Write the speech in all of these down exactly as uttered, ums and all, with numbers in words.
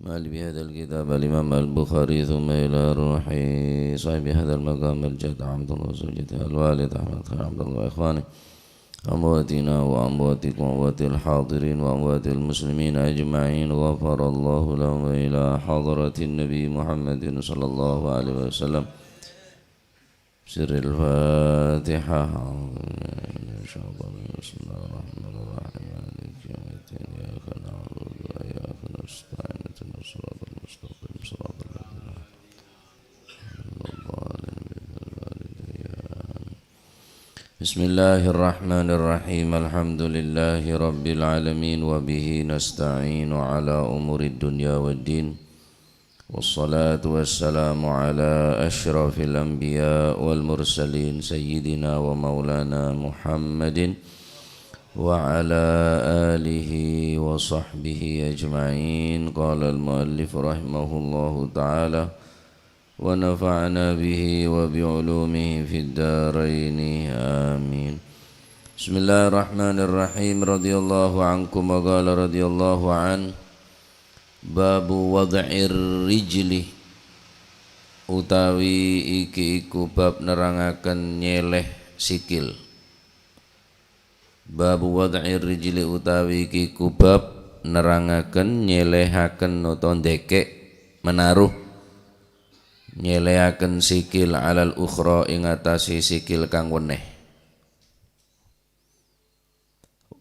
بهذا الكتاب الإمام البخاري، ثم إلى روح صاحب هذا المقام الجد عبد الله سجد الوالد أحمد خير عبد الله وإخوانه أمواتنا وأمواتكم وأموات الحاضرين وأموات المسلمين أجمعين، غفر الله لهم، وإلى حضرة النبي محمد صلى الله عليه وسلم. سر الفاتحة. إن شاء الله. بسم الله الرحمن الرحيم. مالك يوم الدين. إياك نعبد وإياك نستعين. اهدنا الصراط المستقيم. صراط الذين أنعمت عليهم. بسم الله الرحمن الرحيم. الحمد لله رب العالمين، وبه نستعين على أمور الدنيا والدين. والصلاة والسلام على أشرف الأنبياء والمرسلين، سيدنا ومولانا محمد وعلى آله وصحبه أجمعين. قال المؤلف رحمه الله تعالى، ونفعنا به وبعلومه في الدارين. آمين. بسم الله الرحمن الرحيم. رضي الله عنكم، وقال رضي الله عنه، باب وضع الرجل، utawi iki iku bab nerangaken nyeleh sikil. Babu wad'ir rijli, utawi iki ku bab nerangaken nyelehaken utawa ndekek, menaruh, nyelehaken sikil alal ukhra ing atase sikil kang weneh.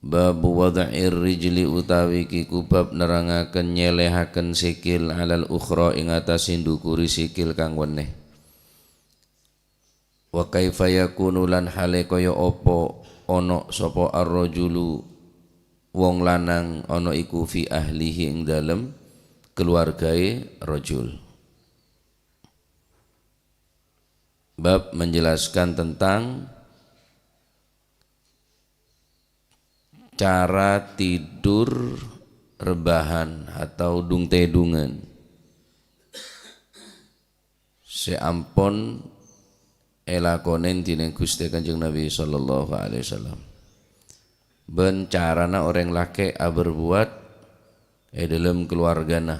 Babu wad'ir rijli, utawi iki ku bab nerangaken nyelehaken sikil alal ukhra ing atase ndukuri sikil kang weneh. Wa kaifa yakunu, lan hale kaya apa ana sapa ar-rajulu, wong lanang, ana iku fi ahlihi, ing dalem keluargae rajul. Bab menjelaskan tentang cara tidur rebahan atau dung-tedungan se ampon elakonen dening Guste Kanjeng Nabi sallallahu alaihi wasallam, ban carana oreng lake' aberbuat e dalem keluargana,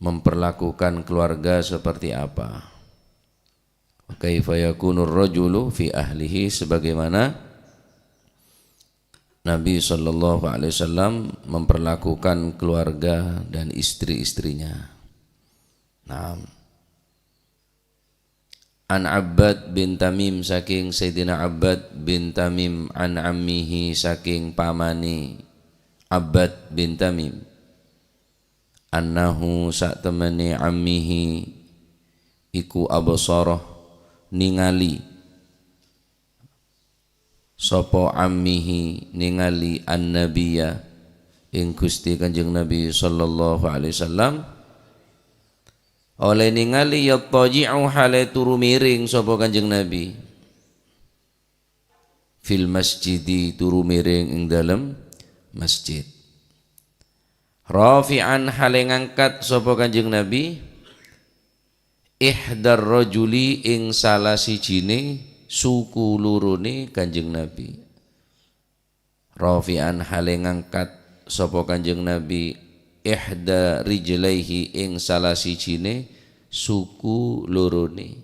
memperlakukan keluarga seperti apa. Kaifa yakunur rajulu fi ahlihi, sebagaimana Nabi sallallahu alaihi wasallam memperlakukan keluarga dan istri-istrinya. Naam. An Abbad bin Tamim, saking Sayyidina Abbad bin Tamim, an ammihi, saking pamane Abbad bin Tamim. Annahu, satemene ammihi iku absara, ningali. Sapa ammihi ningali an-nabiyya, ing Gusti Kanjeng Nabi sallallahu alaihi wasallam, oleh ningali yattaji'u hale turu miring sapa Kanjeng Nabi. Fil masjidi, turu miring ing dalem masjid. Rafi'an, hale ngangkat sapa Kanjeng Nabi, ihdar rajuli, ing salah sijine suku lorone Kanjeng Nabi. Rafi'an, hale ngangkat sapa Kanjeng Nabi, ihda rijlaihi, ing salah sijine suku lorone.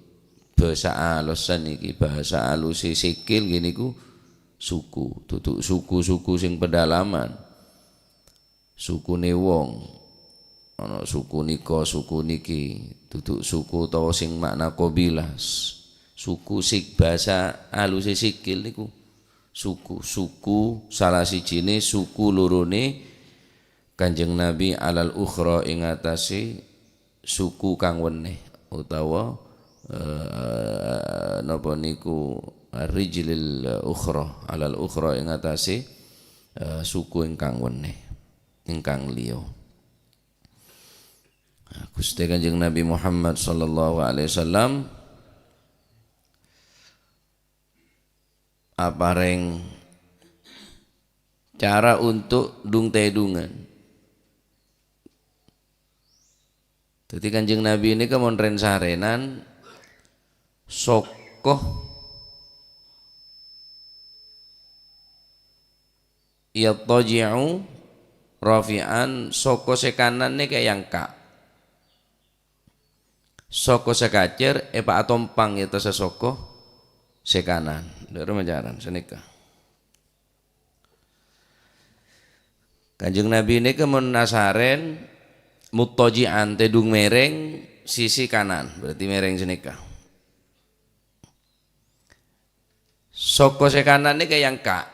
Basa alusan niki, basa aluse sikil nggih niku suku, dudu suku-suku sing pedalaman. Sukune wong, ana suku nika, suku niki, dudu suku utawa sing makna qabilah. S-, suku sik-, basa aluse sikil niku suku, suku salah sijine suku lorone Kanjeng Nabi alal ukhra ing atase suku kang weneh utawa, eh, napa niku rijlil ukhra, alal ukhra ing atase, eh, suku ingkang weneh, ingkang liya. Nah, Guste Kanjeng Nabi Muhammad sallallahu alaihi wasallam apareng cara untuk dung-tedungan. Dadi Kanjeng Nabi niki mon ren-sarenan soko yattaji'u rafi'an, soko sè kanan nèka èangka'. Soko sè kacèr èpaatompang è attassa soko sè kanan. Dâ' remma carana sanèka. Kanjeng Nabi nèka mon asarèn muttaji'an, tèdung mèrèng sisi kanan, berarti mèrèng sanèka. Soko sè kanan nèka èangka'.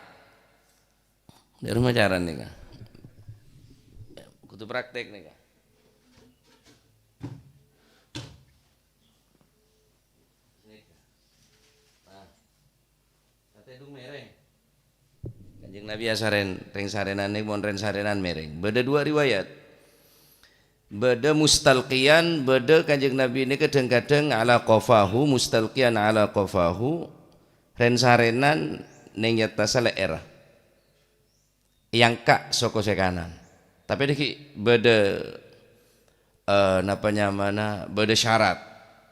Dâ' remma carana nèka. Kodhu praktek nèka. Nah, katèdung mèrèng. Kanjeng Nabi asarèn, rèng-sarènan nèka mon rèn-sarènan mèrèng. Bâdâ dua riwayat. Bâdâ mustalqiyan, bâdâ Kanjeng Nabi nèka dhâng-kadhâng ala qafahu, mustalqiyan ala qafahu, rèn-sarènan neng è attassa lè'èrra. Èangka' soko sè kanan. Tapè dâggi' bâdâ, eh, napa nyamana, bâdâ syarat.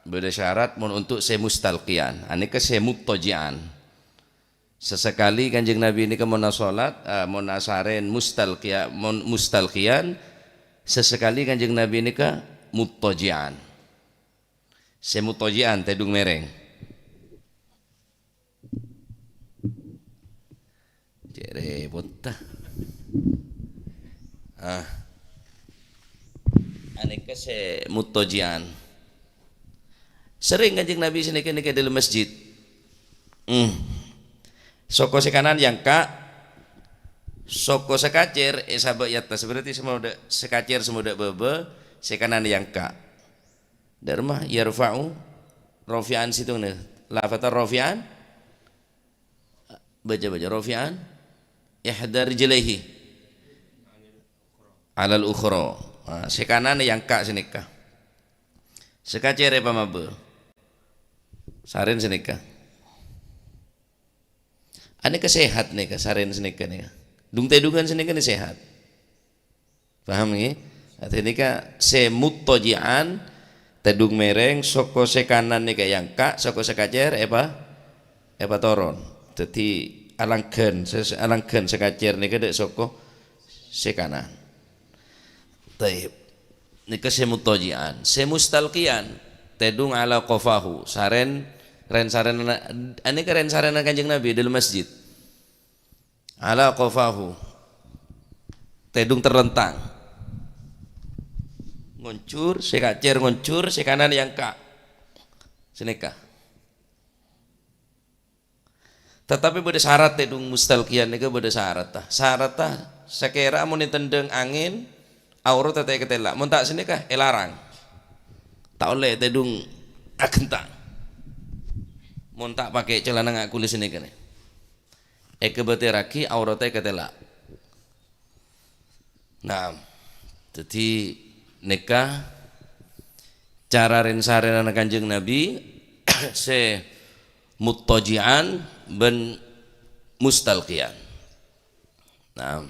Bâdâ syarat mon untuk sè mustalqiyan. Anèka sè muttaji'an. Sasakalè Kanjeng Nabi nèka mon asolat, eh, mon asarèn mustalqiya-, mon mustalqiyan, sasakalè Kanjeng Nabi nèka muttaji'an. Sè muttaji'an tèdung mèrèng. Cè' rèpotta. Ah. Anèka sè muttaji'an. Serrèng Kanjeng Nabi sanèka nèka dâlem masjid. Hmm. Soko sè kanan èangka', soko sè kacèr èsabâ' è attas. Berarti sè modâ, sè kacèr sè modâ bâbâ, sè kanan èangka'. Dâ' remma yarfa'u rafi'an sèttong nè. Lafatan rafi'an. Baca, baca. Rafi'an. Ihda rijlaihi. Alal ukhra. Nah, sè kanan èangka' sanèka. Sè kacèr èpamabâ. Sarèn sanèka. Anèka sehat nèka, sarèn sanèka nèka. Dung-tèdungan sanèka nè sehat. Paham ngghi? Artè nèka sè muttaji'an, tèdung mèrèng, soko sè kanan nèka èangka', soko sè kacèr èpa-, èpatoron. Dâddhi alangghân, sè, sè alangghân sè kacèr nèka dâ' soko sè kanan. Thayyib. Nèka sè muttaji'an. Sè mustalqiyan, tèdung ala qafahu. Sarèn, rèn-sarènna, anèka rèn-sarènna Kanjeng Nabi dâlem masjid. Ala qafahu. Tèdung terlentang. Ngonjhur, sè kacèr ngonjhur, sè kanan èangka'. Sanèka. Tatapè bâdâ sarat, tèdung mustalqiyan nèka bâdâ saratta. Saratta sakèra mon ètendhâng angèn, aoratta ta' èkatèla'. Mon ta' sanèka, èlarang. Ta' ollè tèdung aghentang. Mon ta' pakè calana nga' kulâ sanèka nè. Èkabâtèrraghi aoratta èkatèla'. Naam. Dâddhi, nèka cara rèn-sarènna Kanjeng Nabi sè muttaji'an bân mustalqiyan. Naam.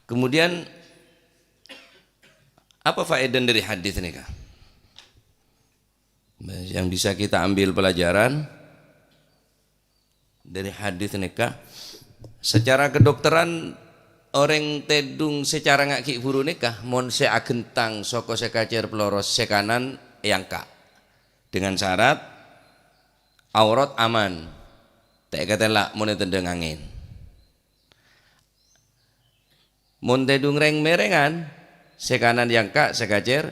Kemudian, apa faedah dari hadis nèka? Yang bisa kita ambil pelajaran dari hadis nèka, secara kedokteran, orèng tèdung sè cara nga' ghi' buru nèka, mon sè aghentang soko sè kacèr pèloros sè kanan èangka'. Dengan syarat, aurat aman, ta' èkatèla' mon ètendhâng angèn. Mon tèdung rèng-mèrèngan, sè kanan èangka', sè kacèr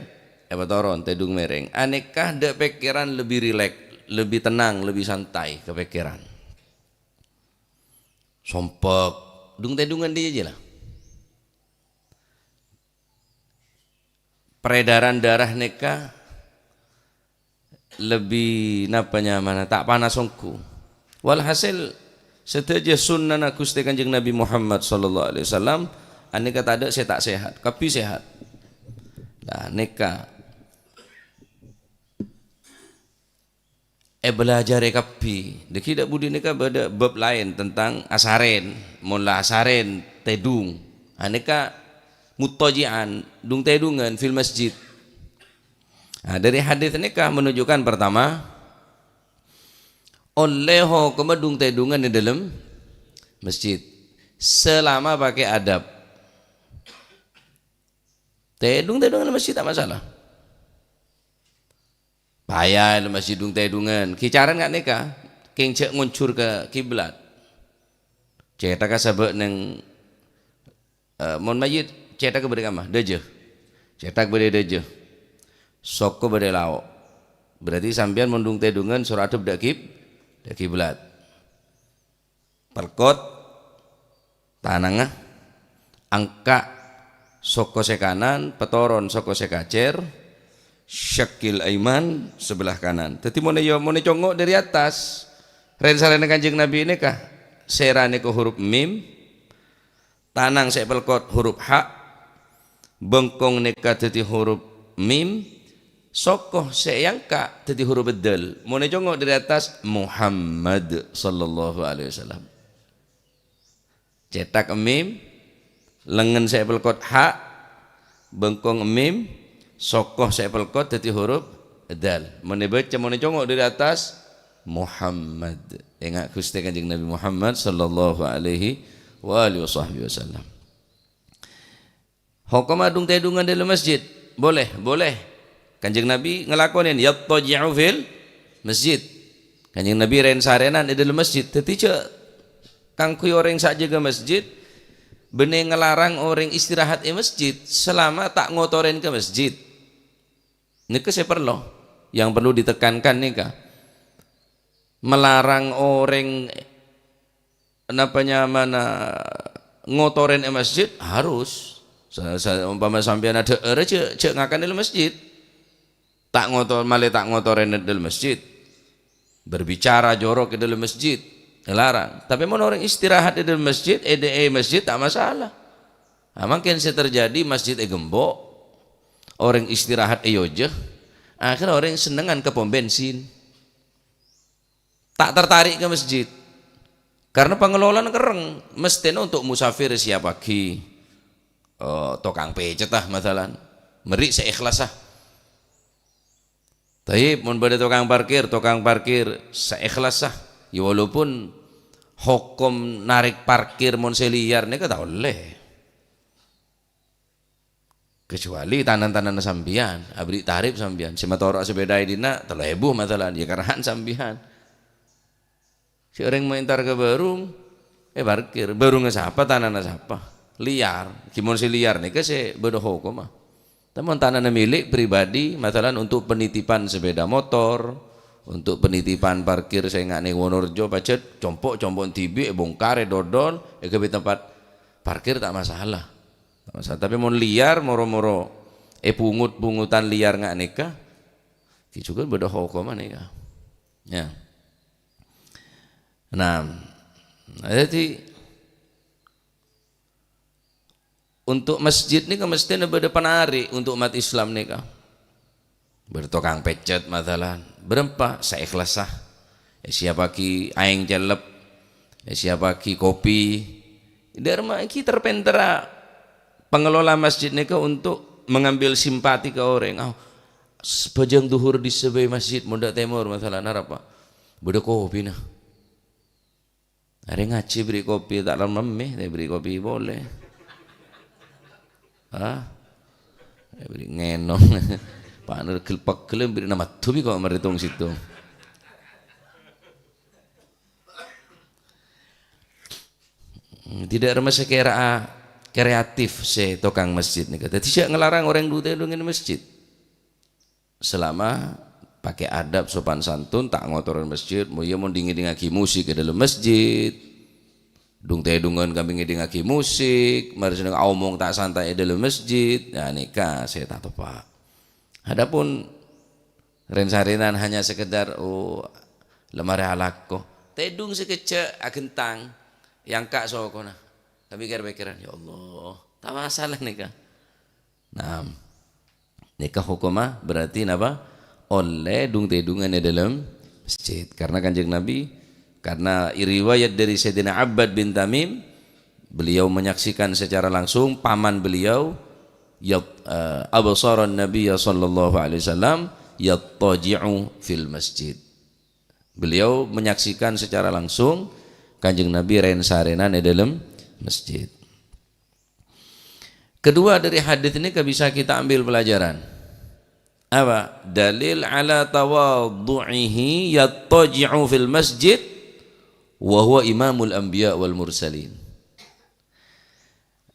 èpatoron, tèdung mèrèng. Anèka dâ' pèkkèran lebbi rilèks, lebbi tennang, lebbi santai ka pèkkèran. Sompek, dung-tèdungan dâjâ la. Peredaran darah nèka lebbi napa nyamana, ta' panas ongghu. Walhasil, sadhâjâ sunnana Ghustè Kanjeng Nabi Muhammad sallallahu alaihi wasallam anèka tadâ' sè ta' sehat, kabbhi sehat. Nah, nèka èbâlâjârè kabbhi. Dâggi' dâ' budi nèka bâdâ bab laèn tentang asarèn. Mon la asarèn tèdung, anèka muttaji'an, dung-tèdungan fil masjid. Nah, dari hadis nèka menunjukkan pertama, ollè hokomma dung-tèdungan è dâlem masjid selama pakai adab. Tèdung-tèdungan è masjid ta' masalah. Paya è masjid dung-tèdungan. Kicaran nga' nèka, kèng jhâ' ngonjhur ka kiblat. Cèthagghâ sabâ' neng, eh, mon mayyit, cèthagghâ bâdâ kamma, dâjâ. Cèthak bâdâ dâjâ. Soko bâdâ lao'. Berarti sampèyan mon dung-tèdungan soro adhep dâ' kib-, dâ' kiblat. Pèlkot tanangnga, angka' soko sè kanan, patoron soko sè kacèr, syaqqil aiman, sebelah kanan. Dhâddhi, mon è, mon ècongngo' dâri attas, rèn-sarèna Kanjeng Nabi nèka, sèra nèka huruf mim, tanang sè èpèlkot huruf ha, bengkong nèka dhâddhi huruf mim, soko sè èangka' dhâddhi huruf dal. Mon ècongngo' dâri attas, Muhammad sallallahu alaihi wasallam. Cèthak mim, lengngen sè èpèlkot ha, bengkong mim, soko sè èpèlkot dhâddhi huruf dal. Mon èbâca, mon ècongngo' dâri attas, Muhammad. Enga' Ghustè Kanjeng Nabi Muhammad sallallahu alaihi wa alihi wasahbihi wasallam. Hokomma dung-tèdungan dâlem masjid. Boleh, boleh. Kanjeng Nabi ngalakonè, "Yadtaji'u fil masjid." Kanjeng Nabi rèn-sarènan è dâlem masjid. Dhâddhi jhâ' kaangghuy orèng sè ajâgâ masjid, bânnè ngalarang orèng istirahat è masjid selama ta' ngotorè ka masjid. Nèka sè parlo, yang perlu ditekankan nèka. Melarang orèng napa nyamana ngotorè è masjid, harus. Sa-, sa-, umpama sampèyan adhâ'âr, jhâ', jhâ' ngakan è masjid. Ta' ngotor-, malè ta' ngotorè è dâlem masjid. Berbicara jorok è dâlem masjid, larang. Tapè mon orèng istirahat è dâlem masjid, è, è masjid ta' masalah. Nah, mangkèn sè terjadi masjid ègembok, orèng istirahat è ojâ, akhirnya orèng sennengngan ka pom bensin. Ta' tertarik ka masjid. Karena pengelolana kerrèng, mestèna untuk musafir siapaghi, eh, tokang pècèt, ah, masalan. Mèrè sè èkhlassa. Tayyib, mon bâdâ tokang parkir, tokang parkir sè èkhlassa. Ya, walaupun hokom narèk parkir mon sè liyar nèka ta' ollè. Kecuali tanan-tananna sampèyan, aberri' tarif sampèyan. Sè matoro'a sepèda è dinna' tello èbu masalan, ya karahan sampèyan. Sè orèng mau entar ka bârung, eh, parkir. Bârungnga sapa, tanana sapa? Liyar. Ghi mon sè liyar nèka sè bâdâ hokomma. Tapè mon tanana milik pribadi, masalan untuk penitipan sepeda motor, untuk penitipan parkir sè nga' neng Wonorejo, pajhât compo'-compo' dhibi' èbongkar, èdodol, èghâbây tempat parkir ta' masalah. Ta' masalah. Tapè mon liyar, moro-moro èpungut-pungutan liyar nga' nèka, ghi jhughân bâdâ hokomma nèka. Ya. Nah, dhâddhi untuk masjid nèka mestèna bâdâ panarèk untuk umat Islam nèka. Bâdâ tokang pècèt masalan, bârâmpa saèkhlassa. Èsiapaghi aèng cellep, èsiapaghi kopi. Dârma ghi terpèntèra pengelola masjid nèka untuk mengambil simpati ka orèng. Ah, s-, bhâjâng dhuhur dissa bhâi masjid Mondhâk Tèmor masalan, arapa? Bâdâ kopina. Arè ngajhi bherri' kopi, ta' lem-lemmè, ta' bherri' kopi polè. Hah? Bherri' ngènom. Paner gel-pegel bherri' namadhu bi' kok marè tong-settong. Tidak remeh sakèra'a kreatif sè tokang masjid nèka. Dhâddhi jhâ' ngalarang orèng du-tèdungan masjid. Selama pakai adab sopan santun, ta' ngotorè masjid, mo-, iyâ mon ngèdingngaghi musik è dâlem masjid, dung-tèdungan kabbhi ngèdingngaghi musik, marè senneng aomong ta' santai è dâlem masjid, ya nèka sè ta' teppa'. Adapun rèn-sarènan hanya sekedar, oh, la marè alako, tèdung sakejjhâ' aghentang, èangka' sokona, ka pèkkèr-pèkkèran, "Ya Allah, ta' masalah nèka." Nah, nèka hokomma berarti napa? Ollè dung-tèdungan è dâlem masjid. Karena Kanjeng Nabi, karena riwayat dari Sayyidina Abbad bin Tamim, beliau menyaksikan secara langsung paman beliau yat-, eh, absharan Nabiyya sallallahu alaihi wasallam yattaji'u fil masjid. Beliau menyaksikan secara langsung Kanjeng Nabi ren-sarenan è dalam masjid. Kedua, dari hadis ini bisa kita ambil pelajaran. Apa? Dalil ala tawadhu'ihi yattaji'u fil masjid wa huwa imamul anbiya wal mursalin.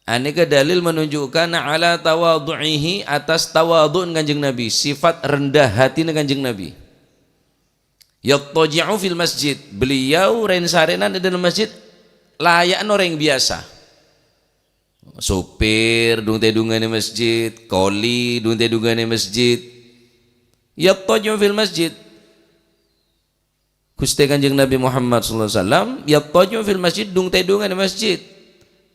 Anèka dalil menunjukkan ala tawadhu'ihi, atas tawadhu'na Kanjeng Nabi, sifat rendah hatinya Kanjeng Nabi. Yattaji'u fil masjid, beliau ren-sarenan è dalam masjid, layakna orèng biasa. Sopir dung-tèdungan è masjid, koli dung-tèdungan è masjid. Yattaji'u fil masjid. Ghustè Kanjeng Nabi Muhammad sallallahu alaihi wasallam, yattaji'u fil masjid, dung-tèdungan è masjid.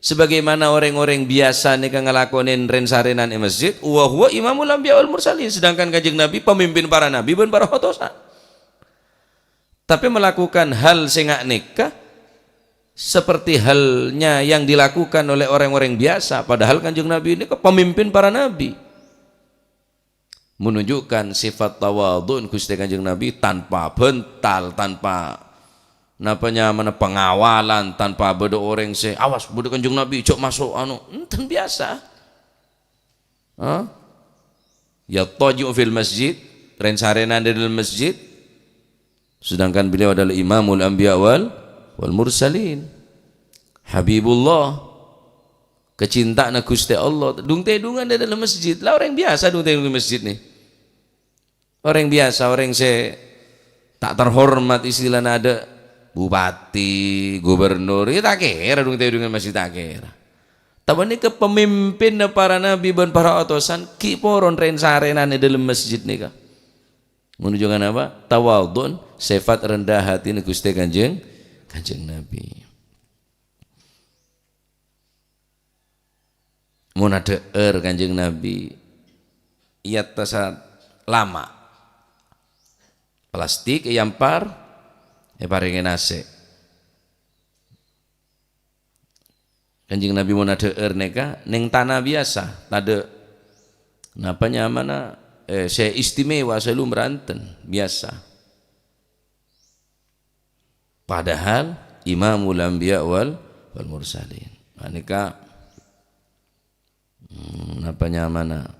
Sebagaimana orèng-orèng biasa nèka ngalakonè ren-sarenan è masjid, wa huwa imamul anbiya wal mursalin, sedangkan Kanjeng Nabi pemimpin para nabi bân para otosan. Tapè melakukan hal sè nga' nèka seperti halnya yang dilakukan oleh orang-orang biasa, padahal Kanjeng Nabi nèka pemimpin para nabi. Menunjukkan sifat tawadhu' Ghustè Kanjeng Nabi tanpa bhântal, tanpa napa nyamana pengawalan, tanpa bâdâ orèng sè, "Awas, bâdâ Kanjeng Nabi, jhâ' maso'," anu, enten biasa. Hah? Yattaji'u fil masjid, ren-sarenan è dalam masjid, sedangkan beliau adalah imamul anbiya wal, wal mursalin. Habibullah, kacinta'anna Ghustè Allah, dung-tèdungan è dalam masjid. Lah, orèng biasa dung-tèdungan è masjid nè. Orèng biasa, orèng sè ta' terhormat istilahna, adâ' bupati, gubernur, ya ta' kèra dung-tèdungan è masjid, ta' kèra. Tapè nèka pemimpinna para nabi bân para otosan ghi' poron ren-sarenan è dalam masjid nèka. Menunjukkan apa? Tawadhu', sifat rendah hati Ghustè Kanjeng, Kanjeng Nabi. Mon adhâ'âr Kanjeng Nabi, èattas lama'. Plastik èyampar, èparèngè nasè'. Kanjeng Nabi mon adhâ'âr nèka neng tana biyasa, tadâ' napa nyamana, eh, sè istimewa, sè lumrah enten, biyasa. Padahal Imamul Anbiya wal, wal Mursalin. Nah, nèka, hmm, napa nyamana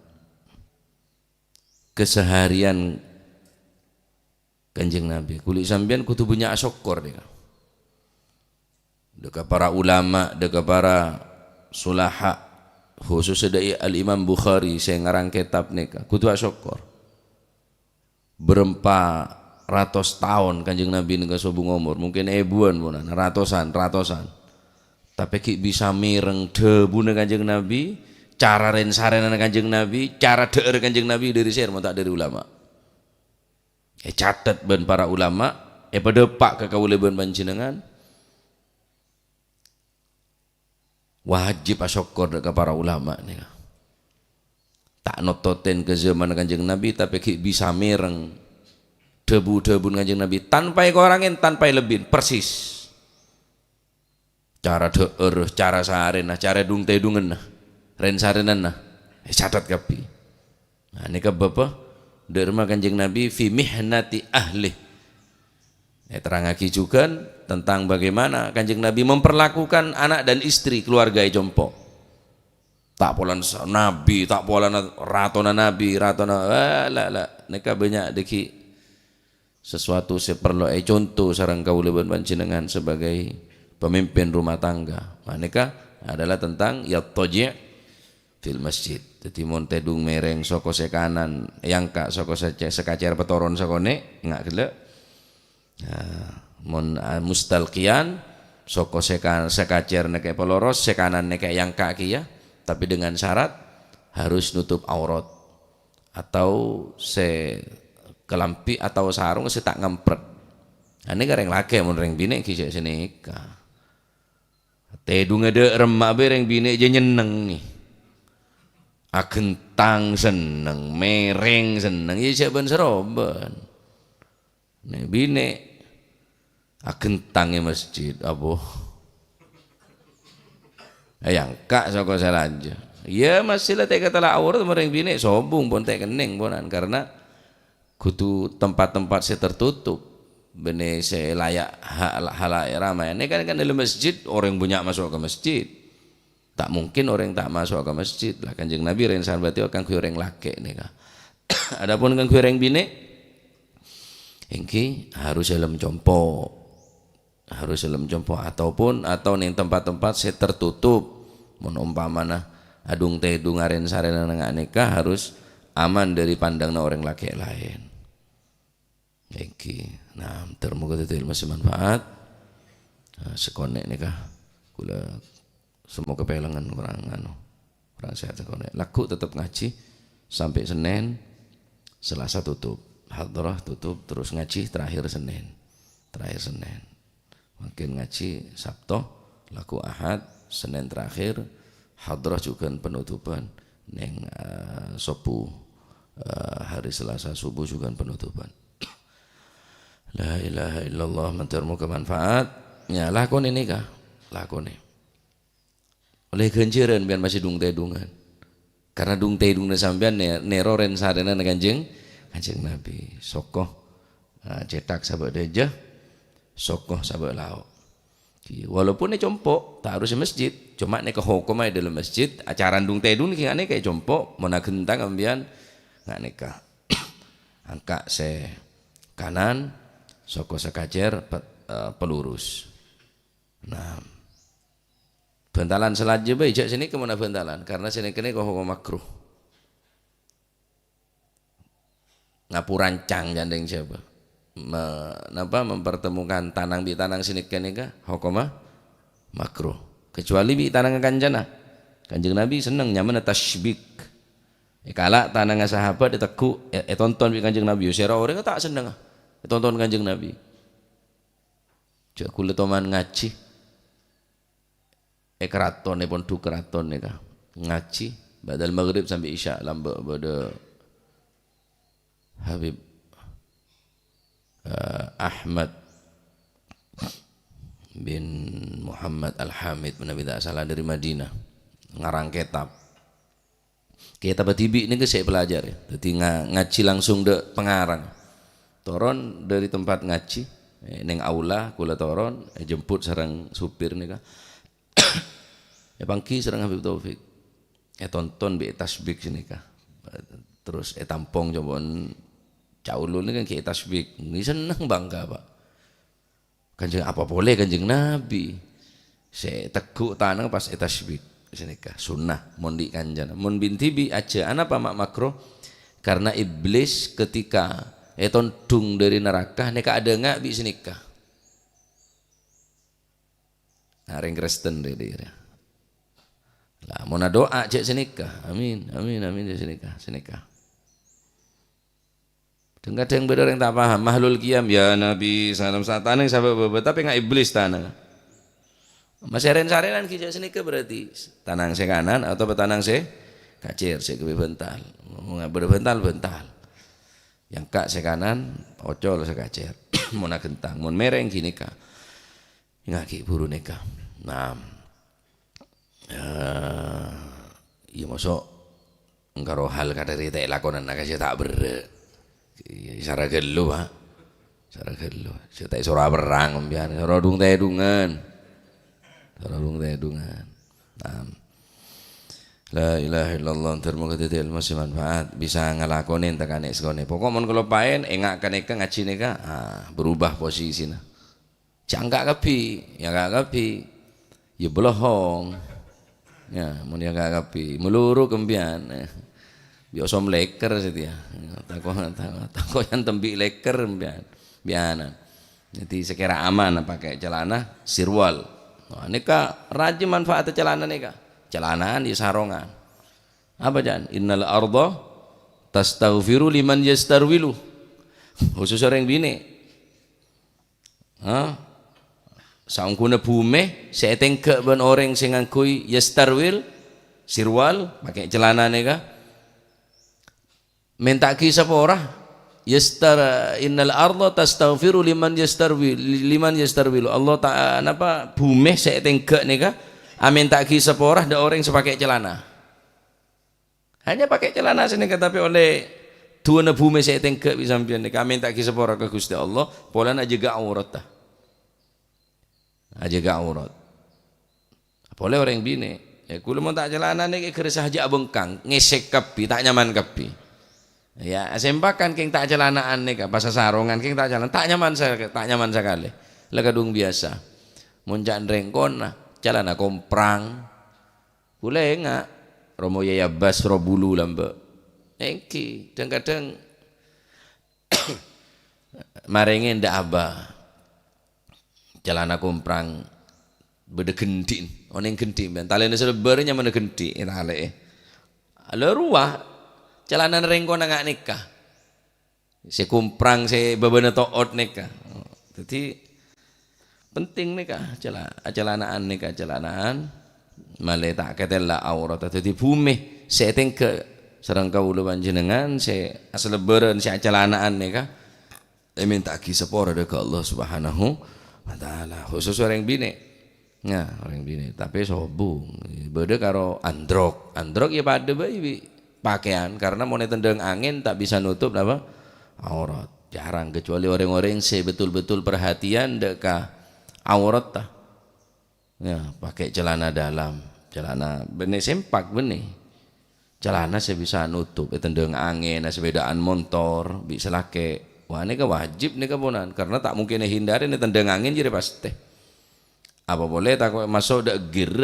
keseharian Kanjeng Nabi. Kulâ sampèyan kodhu bânnya' asokkor, nèka. Dâ' ka para ulama, dâ' ka para sulaha, khususnya dâ' Al-Imam Bukhari sè ngarang kètab nèka, kodhu asokkor. Bârâmpa ratos taon Kanjeng Nabi nèka sobung omor, mungkin èbuwân ponapa, ratosan, ratosan. Tapè ghi' bisa mèreng dhâbuna Kanjeng Nabi, cara rèn-sarènanna Kanjeng Nabi, cara dhâ'âr Kanjeng Nabi dâri sèra mon ta' dâri ulama. Ècatet bân para ulama, èpadâpa' ka kaulâ bân panjhennengngan. Wajib asokkor dâ' ka para ulama nèka. Ta' nottotèn ka zaman Kanjeng Nabi, tapè ghi' bisa mèreng dhâbu-dhâbuna Kanjeng Nabi tanpa èkorangè, tanpa èlebbiyè, persis. Cara dhâ'âr, cara sarèna, cara dung-tèdunganna, rèn-sarènanna, ècatet kabbhi. Nah, nèka bâbâ dâ' remma Kanjeng Nabi fi mihnati ahli. Èterrangaghi jhughân tentang bagaimana Kanjeng Nabi memperlakukan anak dan istri, keluarga è compo'. Ta' polana sa-, nabi, ta' polana ratona nabi, ratona, eh, la, la. Nèka bânnya' dâggi' sesuatu sè parlo èconto sareng kaulâ bân panjhennengngan sebagai pemimpin rumah tangga. Nah, nèka adalah tentang yattaji' fil masjid. Dhâddhi, mon tèdung mèrèng soko sè kanan, èangka' soko sè, sè kacèr patoron sakonè', enga' ghellâ'. Nah, mon, ah, mustalqiyan, soko sè ka-, sè kacèr nèka èpaloros, sè kanan nèka èangka' kèya, tapè dengan syarat harus nutup aurat. Atau sè kalambhi atau sarong sè ta' ngampret. Nah, nèka rèng lakè, mon rèng binè' ghi' jhâ' sanèka. Tèdungnga dâ' remma bhâi rèng binè' jhâ' nyennengngè. Aghentang senneng, mèrèng senneng, iyâ jhâ' bân-sarobân. Nè binè' aghentang è masjid, abbhu. Èangka' soko sè lajâ. Iyâ, masih la ta' èkatella' aurat orèng binè', sobung pon ta' kennèng ponan, karena kodhu tempat-tempat sè tertutup, bânnè sè layak ha-, halayak ramai. Nèka kan, kan dâlem masjid, orèng bânnya' maso' ka masjid. Ta' mungkin orèng ta' maso' ka masjid. Lah, Kanjeng Nabi rèn-sarèn bâdhi kaangghuy orèng lakè' nèka. Adapun kaangghuy orèng binè', èngghi harus helm compo'. Harus helm compo' ataupun, atau neng tempat-tempat sè tertutup. Mon ompamana adhung-tèdhung arèn-sarènan nga' nèka harus aman dâri pandangna orèng lakè' laèn. Èngghi. Nah, ter moga dhâddhi ilmu sè manfaat. Nah, sakonè' nèka kaulâ semoga pèlengan kurang anu, kurang sehat sakonè'. Lagghu' tetep ngajhi sampè' Sennèn, Selasa tutup. Hadrah tutup, terus ngajhi terakhir Sennèn. Terakhir Sennèn. Mangkèn ngajhi Sabto, lagghu' Ahad, Sennèn terakhir, hadrah jhughân penutupan. Neng, eh, Sobbhu, eh, hari Selasa subuh jhughân penutupan. La ilaha illallah, mandhâr moga manfaat. Ya, lakonè nèka, lakonè. Ollè ghânjhârân sampèyan masih dhung-tèdhungan. Karena dhung-tèdhunganna sampèyan nè-, nèro rèn-sarènanna Kanjeng, Kanjeng Nabi. Soko, ah, cèthak sabâ' dâjâ, soko sabâ' lao'. Iya, walaupun è compo', ta' harus è masjid. Coma nèka hokomma è dâlem masjid, acara dhung-tèdhung nèka nga' nèka è compo', mon aghentang sampèyan nga' nèka. Angka' sè kanan, soko sè kacèr, pe-, eh, pelurus. Nah, bântalan sè lajâ bhâi, jhâ' sè nèka mon abântalan, karena sè nèka nèka hokom makruh. Ngaporancang jhâ' nèng sapa. Me-, napa, mempertemukan tanang bi' tanang sè nèka nèka hokomma makruh. Kecuali bi' tanangnga kancana. Kanjeng Nabi senneng nyamana tasybik. Èkala' tanangnga sahabat ètegghu', è-, ètonton bi' Kanjeng Nabi. Sèra orèng ta' senneng ètonton Kanjeng Nabi. Jhâ' kaulâ toman ngajhi. È karaton, è pondhuk karaton nèka. Ngajhi ba'dal maghrib sampè' isya lambâ' bâdâ Habib, eh, Ahmad bin Muhammad Al-Hamid, manabi ta' sala, dâri Madinah. Ngarang kètab. Kètab dhibi' nèka sè èpelajari. Dhâddhi nga-, ngajhi langsung dâ' pengarang. Toron dâri tempat ngajhi, eh, neng aula, kaulâ toron, èjemput sareng supir nèka. Èpangghi sareng Habib Taufik. Ètonton bi' tasbik sè nèka. Terros ètampong cobâ'ân caulun nèka ghi' ètasbik. Ngghi senneng bangga, Pak. Kanjeng apa polè Kanjeng Nabi sè tegghu' tanang pas ètasbik. Sanèka sunnah, mon dhi' kancana. Mon bin dhibi' ajâ, anapa ma' makruh? Karena Iblis ketika ètondhung dâri naraka, nèka adhânga' bi' sanèka. Nah, rèng Kristen rè-, rè-, rè. Lah, mon adu'a jhâ' sanèka. Amin, amin, amin, jhâ' sanèka, sanèka. Kadhâng-kadhâng bâdâ orèng ta' paham, mahlul qiyam, "Ya Nabi, salam sa-," tanang sabâ-, bâbâ, tapè nga' Iblis tanang. Masè rèn-sarènan ghi' jhâ' sanèka berarti. Tanang sè kanan atau tanang sè kacèr, sè ghâbây bântal. Mon bâdâ bântal, bântal. Èyangka' sè kanan, ocol sè kacèr. Mon aghentang, mon mèrèng ghi' nèka. Èngaghi buru nèka. Nah. Eh, iyâ, moso' engkaro hal kadhâri ta' èlakonana ka sè ta' berrâ'. Iyâ, sara ghâllu, Pak. Sara ghâllu. Sè ta' èsoro aperrang sampèyan, soro dhung-tèdhungan. Soro dhung-tèdhungan. Nah. La ilaha illallah, dhârma kadhâddhi ilmu sè manfaat, bisa ngalakonè entakanè sakonè. Pokok mon kaloppaèn, ènga' ka nèka ngajhi nèka, ah, berubah posisina. Jhâ' èngka' kabbhi, èyangka' kabbhi. Iyâ bolohong. Iyâ, mon èyangka' kabbhi, maluruk sampèyan. Bi' osom lèkèr satèya. Tako', tako', tako' yang tembi' lèkèr sampèyan. Bi' ana. Dhâddhi sakèra aman pakai celana sirwal. Nah, nèka rajâ manfaat celana nèka. Celanaan iyâ sarongan. Apa, Jan? "Innal arda tastaghfiru liman yastarwilu." Khusus orèng binè'. Ha? Saongghuna bhumè sè ètèngghâ' bân orèng sè ngangghuy yastarwil, sirwal, pakai celana nèka. Mènta'aghi sapora, yastar-, "Innal arda tastaghfiru liman yastarwi-, liman yastarwilu." Allah ta-, napa, bhumè sè ètèngghâ' nèka amènta'aghi sapora dâ' orèng sè pakai celana. Hanya pakai celana sanèka, tapè ollè duwâna bhumè sè ètèngghâ' bi' sampèyan nèka, amènta'aghi sapora ka Ghustè Allah, polana ajâgâ aoratta. Ajâgâ aorat. Polè orèng binè'. Ya, kaulâ mon ta' celana nèka ghârâ sahajâ abhângkang, ngèsèk kabbhi, ta' nyaman kabbhi. Ya, asempakan kèng ta' celana'an nèka, pas sasarongan kèng ta' celana, ta' nyaman sa-, ta' nyaman sakalè. La kadhung biyasa. Mon ca' rèng kona, celana komprang. Kaulâ enga', Romo Yai Abbas, ro bulu lambâ'. Èngghi, dhâng-kadhâng marèngè ndak abâ. Celana komprang, bâdâ ghendhi', onèng ghendhi' bân. Talèna salèbâr nyamana ghendhi', talè'è. La rowa, celana rèng kona nga' nèka. Sè komprang, sè bâbâna to'ot nèka. Dhâddhi, penting nèka, cela-, acelana'an nèka, acelana'an. Malè ta' katella' aorat. Dhâddhi, bhumè sè ètèngghâ' sareng kaulâ panjhennengngan, sè asalèbârân, sè acelana'an nèka. Èmènta'aghi sapora dâ' ka Allah Subhanahu wa Ta'ala, khusus orèng binè'. Nah, orèng binè', tapè sobung, bâdâ karo androk. Androk ya padâ bhâi bi' pakaian, karena mon ètendhâng angèn ta' bisa nutup napa? Aurat. Jarang, kecuali orèng-orèng sè betul-betul perhatian dâ' ka auratta. Ya, pakai celana dalam, celana bânnè sempak bânnè. Celana sè bisa nutup, ètendhâng angèn, sepèdaan montor, bi' sè lakè'. Wah, nèka wajib nèka ponan, karena ta' mungkin èhindari nè tendhâng angèn jârèya pastè. Apa polè tako' maso' dâ' gir,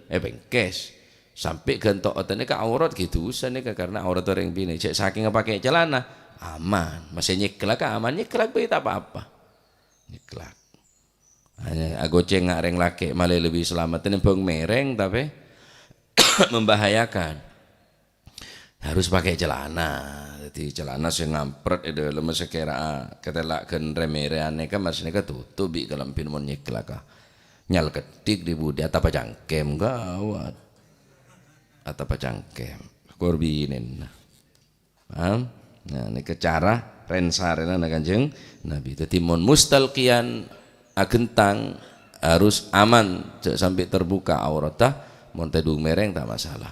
èpèngkès. Sampè' ghânto' otanè ka aurat ghi' dusa nèka, karena aurat orèng binè'. Cè' sakènga pakai celana, aman. Masè nyèklak aman, nyèklak bhâi ta' pa-apa. Nyèklak. Hanya agocèngnga rèng lakè' malè lebbi salamet tènèmbhâng mèrèng, tapè membahayakan. Harus pakai celana. Dhâddhi celana sè ngamprèt è dâlem, sè kèra'a katella' ghân rè-mèrèan nèka, mas nèka tutup bi' kalambhina mon nyèklak. Nyal keddhik dhi budi, atapa cangkem, gawat. Atapa cangkem. Korbinèn. Paham? Nah, nèka cara rèn-sarèna Kanjeng Nabi. Dhâddhi, mon mustalqiyan aghentang, harus aman, jhâ' sampè' terbuka auratta, mon tèdung mèrèng ta' masalah.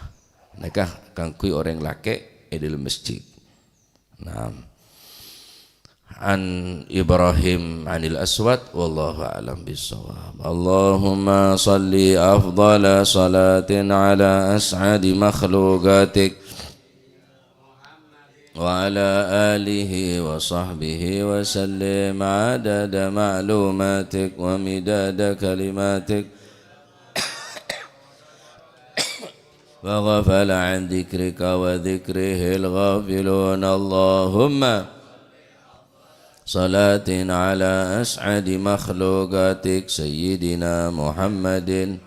Nèka kaangghuy orèng lakè' è dâlem masjid. Naam. An Ibrahim anil Aswad, wallahu a'lam bissawab. Allahumma salli afdhala salatin ala as'adi makhluqatik. وعلى آله وصحبه وسلم عدد معلوماتك ومداد كلماتك. وغفل عن ذكرك وذكره الغافلون. اللهم صلاة على أسعد مخلوقاتك سيدنا محمد،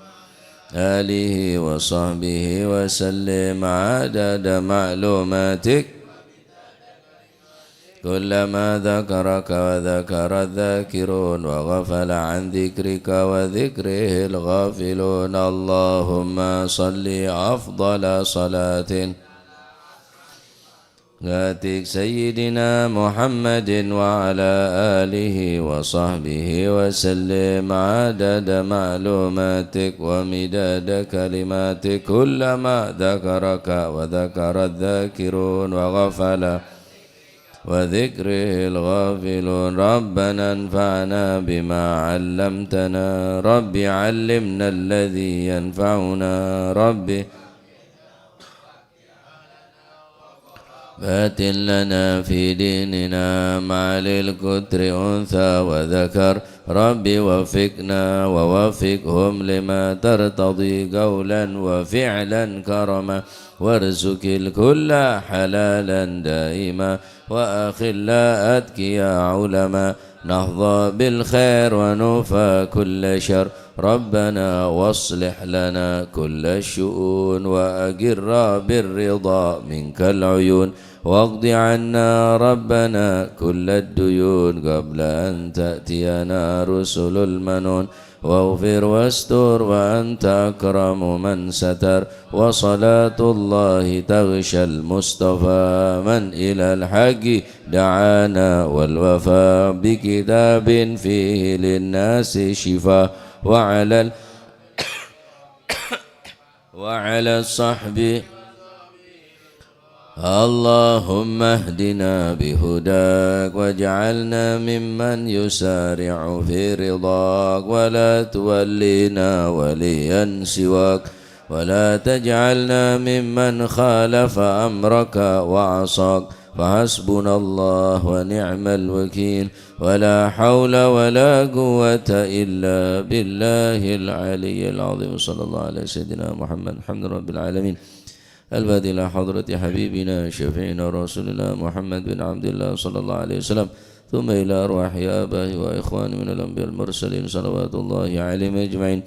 آله وصحبه وسلم عدد معلوماتك. كلما ذكرك وذكر الذاكرون وغفل عن ذكرك وذكره الغافلون، اللهم صل أفضل صلاة ذاتك سيدنا محمد وعلى آله وصحبه وسلم عدد معلوماتك ومداد كلماتك، كلما ذكرك وذكر الذاكرون وغفل وذكره الغافلون. ربنا انفعنا بما علمتنا، رب علمنا الذي ينفعنا، رب بارك لنا في ديننا مع الكتر أنثى وذكر. رب وفقنا ووفقهم لما ترتضي قولا وفعلا كرما، وارزق الكل حلالا دائما، وأخلاء أتقياء علما، نحظى بالخير ونوفى كل شر. ربنا واصلح لنا كل الشؤون وأقر بالرضا منك العيون واقض عنا ربنا كل الديون قبل أن تأتينا رسل المنون واغفر واستر وأنت أكرم من ستر وصلاة الله تغشى المصطفى من إلى الحق دعانا والوفاء بكتاب فيه للناس شفاء وعلى ال-، وعلى الصحب اللهم اهدنا بهداك واجعلنا ممن يسارع في رضاك ولا تولنا وليا سواك ولا تجعلنا ممن خالف أمرك وعصاك فحسبنا الله ونعم الوكيل ولا حول ولا قوة إلا بالله العلي العظيم. صلى الله على سيدنا محمد. الحمد لله رب العالمين. الفاتحة إلى حضرة حبيبنا شفيعنا رسول الله محمد بن عبد الله صلى الله عليه وسلم، ثم إلى أرواح آبائه وإخوانه من الأنبياء المرسلين صلوات الله عليهم أجمعين،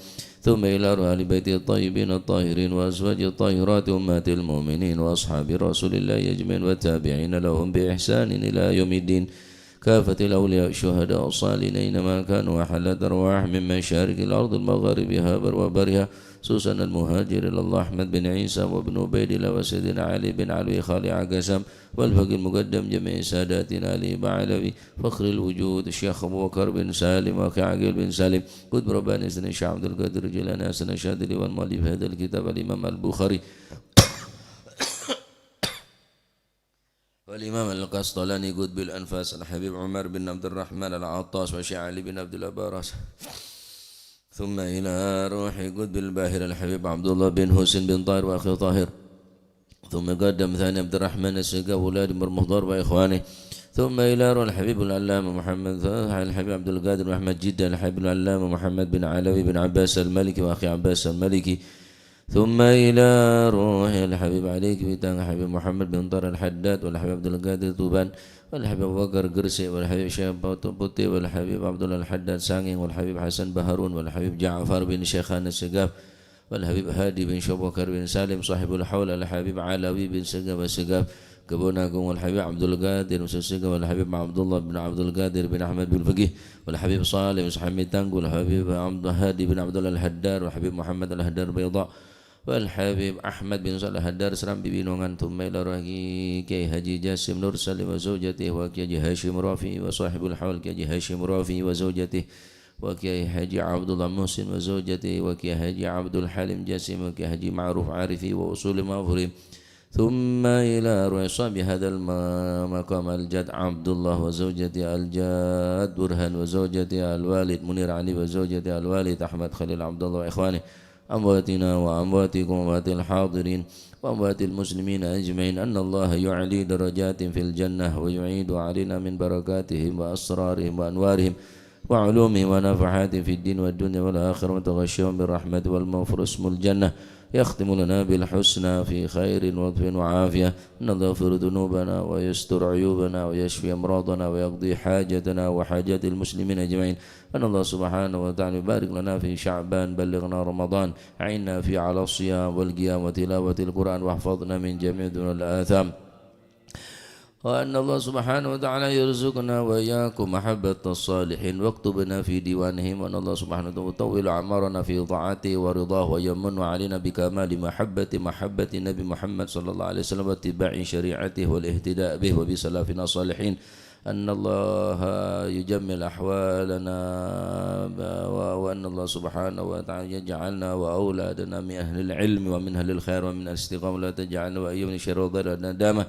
ثم إلى أرواح آل بيته الطيبين الطاهرين وأزواجه الطاهرات أمهات المؤمنين وأصحاب رسول الله أجمعين والتابعين لهم بإحسان إلى يوم الدين. كافة الأولياء الشهداء الصالحين أينما كانوا وحلت أرواحهم من مشارق الأرض المغاربها بر وبرها، خصوصا المهاجر إلى الله أحمد بن عيسى وابن عبيد الله وسيدنا علي بن علوي خالع قسم والفقيه المقدم جميع ساداتنا علي بعلوي فخر الوجود الشيخ أبو بكر بن سالم وأخي عقيل بن سالم قطب رباني سيدنا الشيخ عبد القادر الجيلاني حسن الشاذلي والمؤلف هذا الكتاب الإمام البخاري والإمام القسطلاني قطب الأنفاس الحبيب عمر بن عبد الرحمن العطاس والشيخ علي بن عبد الله باراس. ثم إلى روح قطب الباهر الحبيب عبد الله بن حسين بن طاهر وأخي طاهر. ثم قدم ثاني عبد الرحمن السقاف وأولاد مرمخضار وإخوانه. ثم إلى روح الحبيب العلامة محمد الحبيب عبد القادر محمد جدة الحبيب العلامة محمد بن علوي بن عباس المالكي وأخي عباس المالكي. ثم إلى روح الحبيب علي Kewitang, الحبيب محمد بن طاهر الحداد، والحبيب عبد القادر Tuban، والحبيب أبو بكر Gresik، والحبيب Syekh Batu Putih، والحبيب عبد الله الحداد Sangeng، والحبيب حسن بحرون، والحبيب جعفر بن شيخان السقاف، والحبيب هادي بن شيخ أبو بكر بن سالم صاحب الحول، الحبيب علوي بن سقاف السقاف، Kebon Agung, والحبيب عبد القادر بن سقاف، والحبيب عبد الله بن عبد القادر بن أحمد بن فقيه، والحبيب صالح بن حميد Tanggu، والحبيب عبد الهادي بن عبد الله الحداد، والحبيب محمد الحداد بيضاء، والحبيب أحمد بن صالح الحداد Serambi Binongan. ثم إلى روح كياي حاجي جاسم نور سليم وزوجته، وكياي حاجي هاشم رافعي وصاحب الحول كياي حاجي هاشم رافعي وزوجته، وكياي حاجي عبد الله محسن وزوجته، وكياي حاجي عبد الحليم جاسم، وكياي حاجي معروف عارفي وأصول مغفورين. ثم إلى روح صاحب هذا المقام الجد عبد الله وزوجته، الجد برهان وزوجته، الوالد منير علي وزوجته، الوالد أحمد خليل عبد الله وإخوانه، أمواتنا وأمواتكم وأموات الحاضرين وأموات المسلمين أجمعين، أن الله يعلي درجاتهم في الجنة ويعيد علينا من بركاتهم وأسرارهم وأنوارهم وعلومهم ونفحاتهم في الدين والدنيا والآخرة، وتغشاهم بالرحمة والمغفرة واسم الجنة، يختم لنا بالحسنى في خير ولطف وعافية، أن الله يغفر ذنوبنا ويستر عيوبنا ويشفي أمراضنا ويقضي حاجتنا وحاجات المسلمين أجمعين، أن الله سبحانه وتعالى يبارك لنا في شعبان، بلغنا رمضان، أعنا فيه على الصيام والقيام وتلاوة القرآن، واحفظنا من جميع الذنوب والآثام. وأن الله سبحانه وتعالى يرزقنا وإياكم محبة الصالحين، واكتبنا في ديوانهم، وأن الله سبحانه وتعالى يطول أعمارنا في طاعته ورضاه، ويمن علينا بكمال محبة، محبة النبي محمد صلى الله عليه وسلم، واتباع شريعته والاهتداء به وبسلفنا الصالحين. أن الله يجمل أحوالنا، و-، وأن الله سبحانه وتعالى يجعلنا وأولادنا من أهل العلم ومن أهل الخير ومن أهل الاستقامة، ولا تجعلنا وإياهم من شر الضلال والندامة.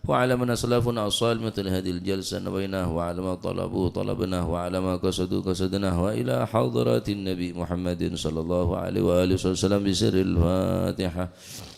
وعلى من أسلفنا الصالح مثل هذه الجلسة نويناه، وعلى ما طلبوه طلبناه، وعلى ما قصدوه قصدناه، وإلى حضرة النبي محمد صلى الله عليه وآله وسلم بسر الفاتحة.